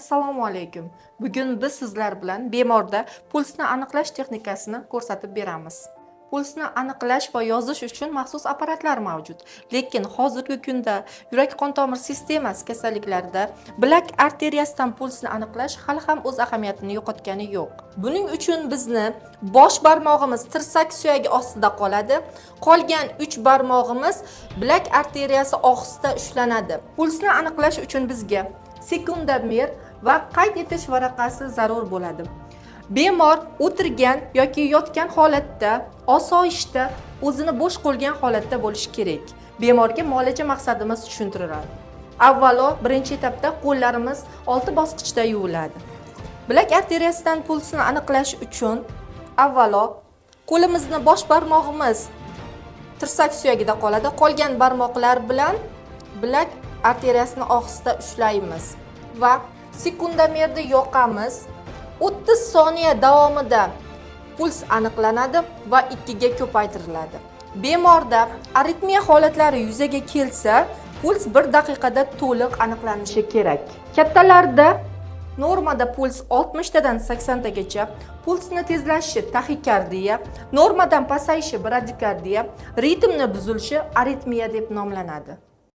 Assalomu alaykum. Bugun biz sizlar bilan bemorda pulsni aniqlash texnikasini ko'rsatib beramiz. Pulsni aniqlash va yozish uchun maxsus apparatlar mavjud. Lekin hozirgi kunda yurak qon tomir sistemasi kasalliklarida bilak arteriyasidan pulsni aniqlash hali ham o'z ahamiyatini yo'qotgani yo'q. Buning uchun bizni bosh barmog'imiz tirsak suyagi ostida qoladi. Qolgan 3 barmog'imiz bilak arteriyasi ohista ushlanadi. Pulsni aniqlash uchun bizga sekundomer va qayd etish varaqasi zarur bo'ladi. Bemor o'tirgan yoki yotgan holatda, osoyishta, o'zini bo'sh qo'ygan holatda bo'lishi kerak. Bemorga muolaja maqsadimiz tushuntiriladi. Avvalo, birinchi etapda qo'llarimiz 6 bosqichda yuviladi. Bilak arteriyasidan pulsni aniqlash uchun avvalo qo'limizni bosh barmog'imiz tirsak suyagida qoladi. Qolgan barmoqlar bilan bilak arteriyasini ohista ushlaymiz va sekundomerni yoqamiz. 30 soniya davomida puls aniqlanadi va 2 ga ko'paytiriladi. Bemorda aritmiya holatlari yuzaga kelsa, puls 1 daqiqada to'liq aniqlanishi kerak. Kattalarda normada puls 60 tadan 80 tagacha, pulsni tezlashishi taxikardiya, normadan pasayishi bradikardiya, ritmni buzilishi aritmiya deb nomlanadi.